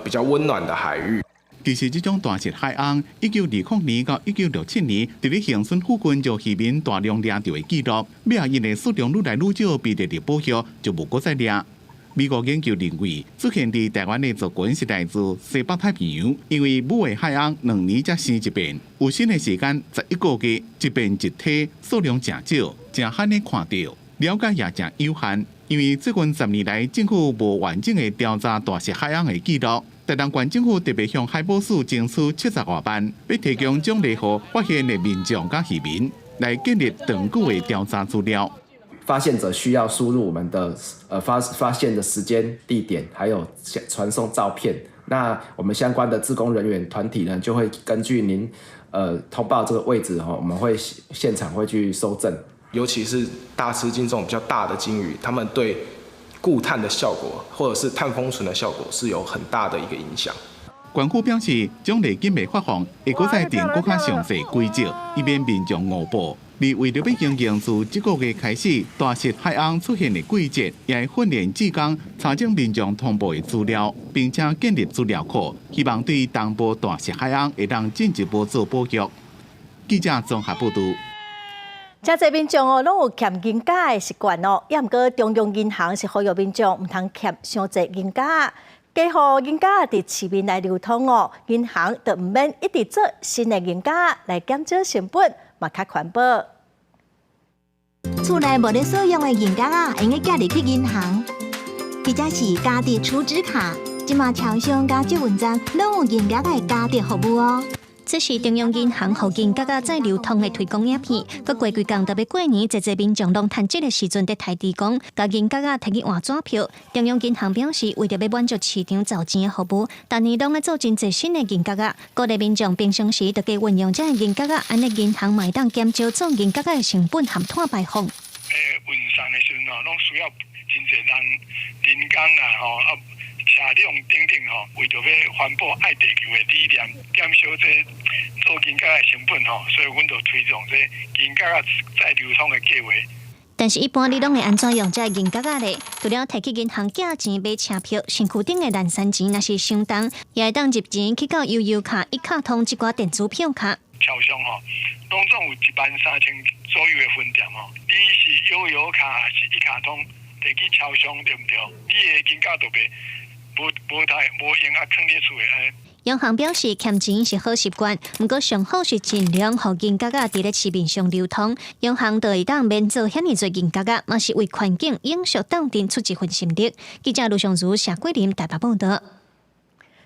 比較溫暖的海域。其實這種大隻海鰪，1920年到1967年，佇咧恆春附近就漁民大量掠著的記錄，尾仔𪜶的數量愈來愈少，被列入保育就無閣再掠。美國研究認為，出現佇台灣的族群是來自西北太平洋，因為母的海鰪2年才生一遍，有生的時間11個月，一變一體，數量誠少，誠罕咧看著，了解也誠有限。因為最近10年來，政府無完整的調查大隻海鰪的記錄。台東縣政府特別向海保署爭取70外萬，欲提供獎勵予發現的民眾佮漁民，來建立長久的調查資料。發現者需要輸入我們的發現的時間、地點，還有傳送照片。那我們相關的志工人員團體呢，就會根據您通報這個位置哈，我們會現場會去搜證。尤其是大翅鯨這種比較大的鯨魚，它們對固碳的效果，或者是碳封存的效果，是有很大的一個影響。官府表示，獎勵金袂發放，會閣再定閣較詳細規則，以免民眾誤報。而為著欲因應自這個月開始，大舌海鰪出現的季節，也會訓練志工查證民眾通報的資料，並且建立資料庫，希望對東部大舌海鰪會當進一步做保育。記者綜合報導。誠濟民眾哦，攏有儉銀角的習慣哦，猶毋過中央銀行是呼籲民眾毋通儉傷濟銀角，加予銀角佇市面來流通哦，銀行就毋免一直做新的銀角來減少成本，嘛較環保。厝內無咧使用的銀角仔，會用得寄入去銀行，或者是加值儲值卡。這馬超商佮捷運站攏有銀角仔的加值服務哦。這是中央銀行予銀角仔再流通的推廣影片。閣過幾工就欲過年，濟濟民眾攏趁這个時陣佇刣豬公，共銀角仔提去換紙票。中央銀行表示，為著欲滿足市場找錢的服務，逐年攏愛做真濟新的銀角仔，鼓勵民眾平常時就加運用這个銀角仔，按呢銀行嘛會當減少做銀角仔的成本和碳排放。運送的時陣吼，攏需要真濟人人工啦吼啊。車輛等等吼，為著欲環保愛地球的理念，減少這做銀角的成本吼，所以阮就推動這銀角仔再流通的計劃。但是，一般你攏會按怎用這個銀角仔咧？除了提去銀行寄錢買車票、身軀頂的零散錢，若是傷重，也會當入錢去到悠遊卡、一卡通這寡電子票卡。超商吼，攏總有13000左右的分店吼，你是悠遊卡抑是一卡通，提去超商對毋對？你的銀角就袂無無太無用啊，囥佇厝的。央行表示，儉錢是好習慣，毋過上好是盡量予銀角仔佇咧市面上流通。央行就會當免做遐爾濟銀角仔，嘛是為環境永續鬥陣出一份心力。記者盧尚如、謝桂林台北報導。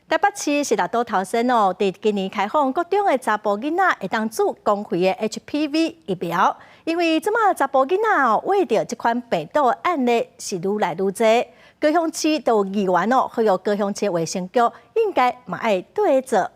台北市是六都頭先哦，佇今年開放國中的查埔囡仔會當注公費的 HPV 疫苗，因為這馬查埔囡仔哦，罹著這款病毒的案例是愈來愈濟。高雄市都有議員哦，呼籲高雄市衛生局應該嘛愛綴做。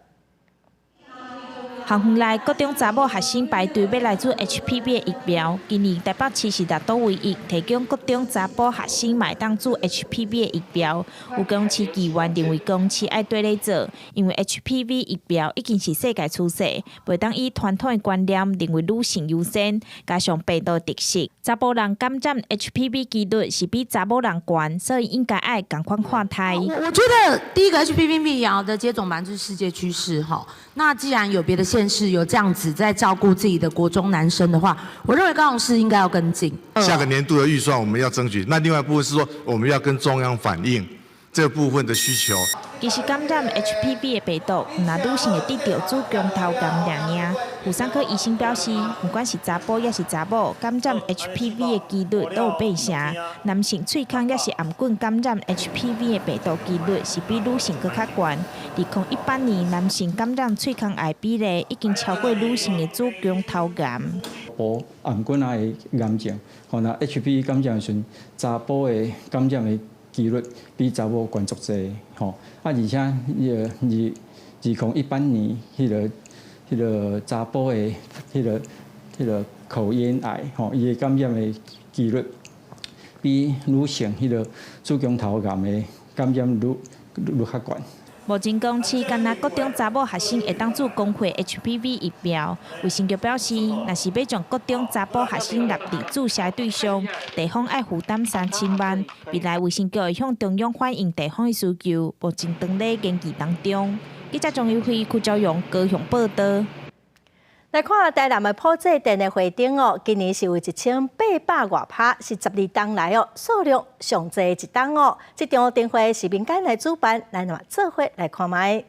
校園內國中查某學生排隊欲來注 HPV 的疫苗。今年台北市是六都唯一提供國中查埔學生嘛會當注 HPV 的疫苗。有高雄市議員認為高雄市愛綴咧做，因為 HPV 疫苗已經是世界趨勢，袂當以傳統的觀念認為女性優先，加上病毒特色，查埔人感染 HPV 幾率是比查某人懸，所以應該愛仝款看待。我覺得第一個 HPV 疫苗的接種本來就是世界趨勢哈。那既然有別的縣市有這樣子在照顧自己的國中男生的話，我認為高雄市應該要跟進。下個年度的預算我們要爭取，那另外一部分是說我們要跟中央反映這部分的需求。其實感染 HPV 的病毒，毋但女性會得著子宮頭癌爾爾。婦產科醫生表示，毋管是查埔抑是查某，感染 HPV 的幾率都有八成。男性喙孔抑是頷頸感染 HPV 的病毒幾率是比女性閣較懸。2018年，男性感染喙孔癌比例已經超過女性的子宮頭癌。埔頷頸仔的癌症，吼，若 HPV 感染的時陣，查埔的感染的幾率比查某懸足濟，吼。啊，而且彼个2018年，彼个查埔的彼个口咽癌，吼，伊的感染的幾率比女性彼个子宮頭癌的感染率較懸。目前高雄市干焦國中查某學生會當注公費 HPV 疫苗。衛生局表示，若是欲將國中查埔學生納入注射對象，地方愛負擔3000萬。未來衛生局會向中央反映地方的需求，目前正咧研議當中。記者張友輝、柯昭勇高雄報導。來看台南的普濟殿的花燈哦，今年是有1800外拍，是12冬來哦數量上濟的一冬哦。這場燈會是民間來主辦，咱嘛做伙來看覓。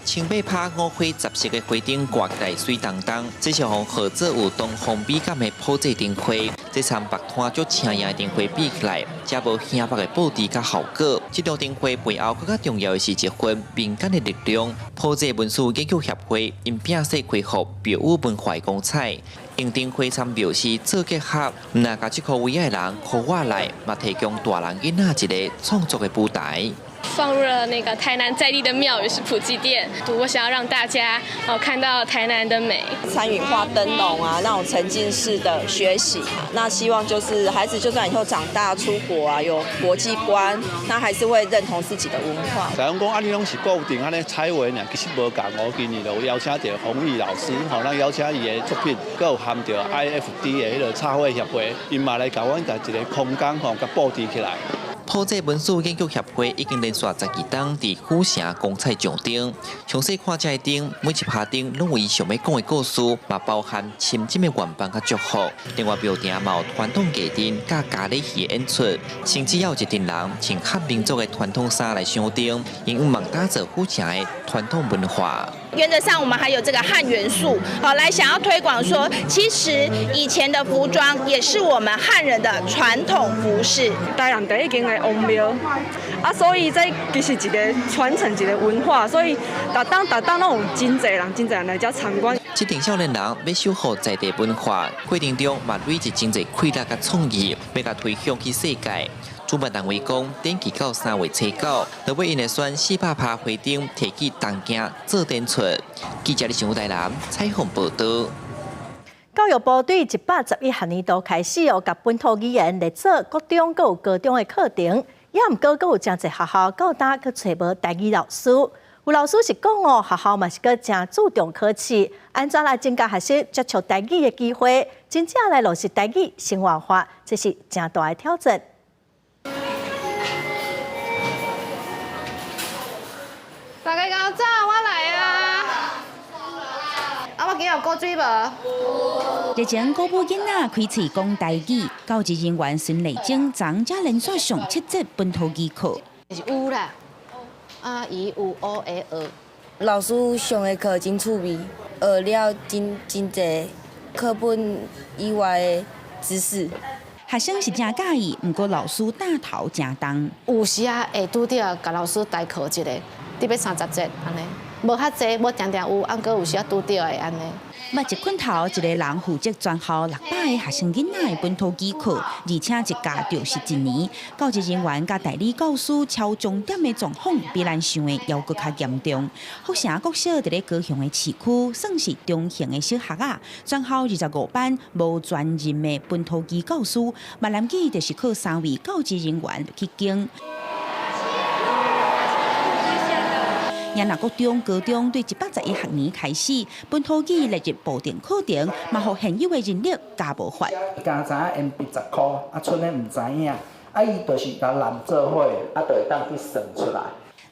千八拍五花十色的花燈掛起來媠當當，這是予號做有東方美感的普濟燈會。這參別攤足青影的燈會比起來，遮無顯目的布置佮效果。這場燈會背後閣較重要的是一份民間的力量。普濟文史研究協會𪜶摒細恢復廟宇文化的光彩。用燈花參廟時做結合，毋但共這箍位仔的人箍活來，嘛提供大人囡仔一个創作的舞台。放入了那個台南在地的廟宇是普濟殿，我想要讓大家哦看到台南的美。參與畫燈籠啊，那種沉浸式的學習，那希望就是孩子就算以後長大出國啊，有國際觀，那還是會認同自己的文化。就講啊，你攏是固定按呢彩畫爾，其實無仝。我今年就有邀請著馮毅老師，吼，咱邀請伊的作品，閣有含著 IFD 的彼个插畫協會，𪜶嘛來共阮共一个空間吼，共布置起來。埔寨文史研究協會已經連續12冬佇府城光彩上燈，詳細看這个燈，每一拍燈攏有伊想欲講的故事，嘛包含深深的願望佮祝福。另外，廟埕嘛有傳統藝陣佮咖喱戲演出，甚至猶有一陣人穿漢民族的傳統衫來賞燈，𪜶向望打造府城的傳統文化。原則上，我們還有這個漢元素，好來想要推廣說，其實以前的服裝也是我們漢人的傳統服飾。台南第一間的王廟，啊，所以這其實一個傳承一個文化，所以逐冬逐冬攏有真濟人、真濟人來遮參觀。這陣少年人欲守護在地文化，過程中嘛累積真濟氣力佮創意，欲共推向去世界。主辦單位講，展期到3月初9，落尾𪜶會選400拍花燈提去東京做展出。記者李新台南採訪報導。教育部對111學年度開始哦，共本土語言列做國中閣有高中的課程，也毋過閣有誠濟學校到今閣揣無台語老師。有老師是講哦，學校嘛是閣誠注重考試，按怎來增加學生接觸台語的機會，真正來落實台語生活化，這是誠大的挑戰。大家較早我來啊！啊，我今日有過水無？日前，鼓舞囡仔開喙講台語，教職人員孫麗珍昨才連續上7節本土語課。是有啦，啊伊有 O A 學。老師上的課真趣味，學了真真濟課本以外的知識。學生是誠佮意，毋過老師擔頭誠重。有時啊會拄著共老師代課一个，得欲30節按呢，無較濟，無定定有，啊毋過有時啊拄著會按呢。捌一困頭，一个人負責全校600个學生囡仔的本土語課，而且一教就是一年。教職人員佮代理教師超鐘點的狀況，比咱想的猶閣較嚴重。福城國小佇咧高雄的市區，算是中型的小學仔，全校25班無專任的本土語教師，閩南語就是靠三位教職人員去經。也若國中、高中對111學年開始，本土語列入部定課程，嘛予現有的人力加無法。剛知影 MB 10箍，啊，賰咧毋知影，啊，伊就是共攬做伙，啊，就會當去算出來。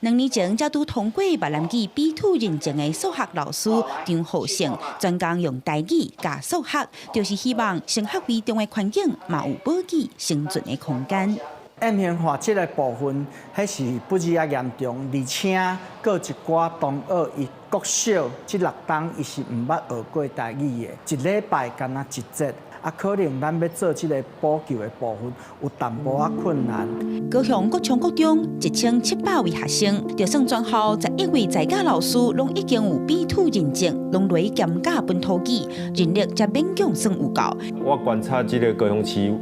2年前才拄通過閩南語 B2 認證的數學老師張浩勝，專工用台語教數學，就是希望升學為重的環境嘛有母語生存的空間。艷星化這个部分，彼是不止仔嚴重，而且閣有一寡同學伊國小這6冬伊是毋捌學過台語的，一禮拜干焦一節，啊，可能咱欲做這个補救的部分有淡薄仔困難。高雄國昌國中1700位學生，就算全校11位在教老師攏已經有 B2 認證，攏來兼教本土語，人力才勉強算有夠。我觀察這个高雄市。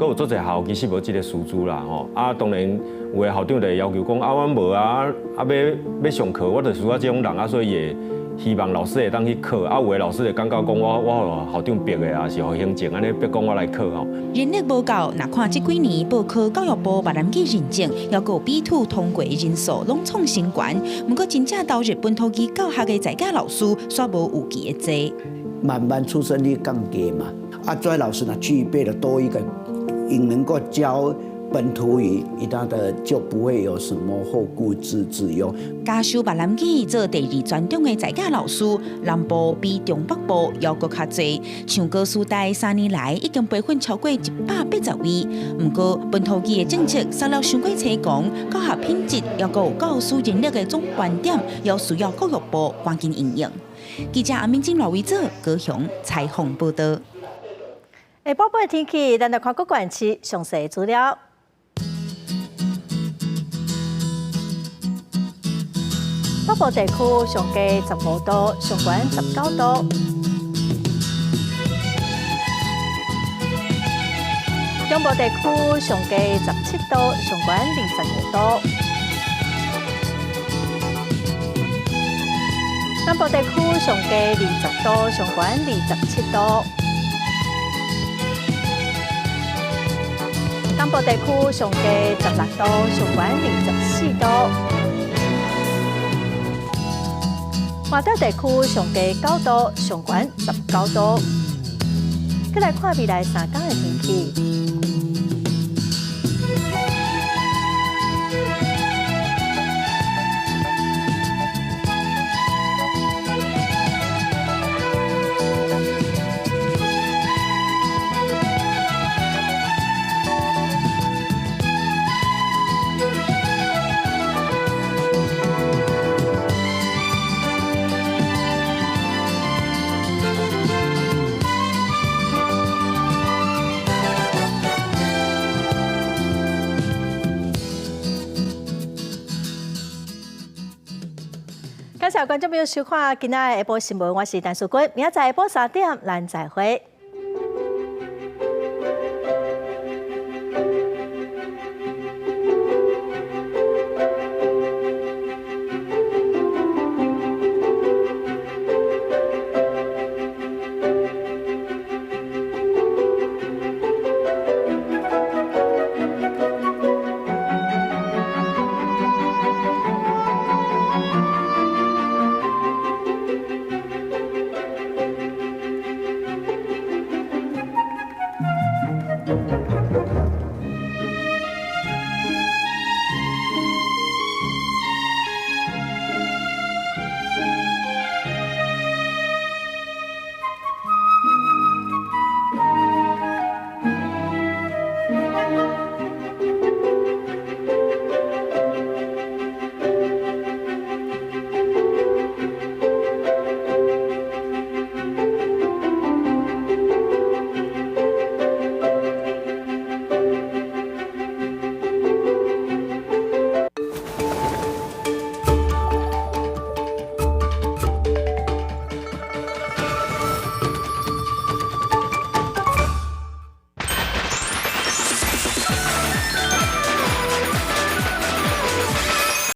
閣有足濟學校其實無這个師資啦吼，啊，當然有的校長就會要求講啊，阮無啊，啊，欲上課，我就需要這種人啊，所以會希望老師會當去考，啊，有的老師會感覺講我予校長逼的啊，是予行政按呢逼講我來考吼。人力無夠，若看這幾年報考教育部閩南語認證，猶閣有 B2 通過人數攏創新懸，毋過真正投入本土語教學的在教老師，煞無預期的濟。慢慢出生率降低嘛，啊，這老師呢具備了多一個。𪜶能夠教本土語，他的就不會有什麼後顧之憂。教授閩南語做第二專長的在教老師，南部比中北部猶閣較濟。像高師大3年來已經培訓超過180位。毋過本土語的政策殺了傷過齊講，教學品質猶閣有教師人力的總觀點，猶需要教育部趕緊應用。記者阿明晶、羅維哲高雄採訪報導。下晡的天氣，咱來看各縣市詳細資料。北部地區上低15度，上懸19度。中部地區上低17度，上懸25度。南部地區上低20度，上懸27度。東部地區上低16度，上懸24度。外島地區上低9度，上懸19度。閣來看未來3天的天氣。感謝觀眾朋友收看今仔的下晡新聞，我是陳淑君，明仔載下晡3點，咱再會。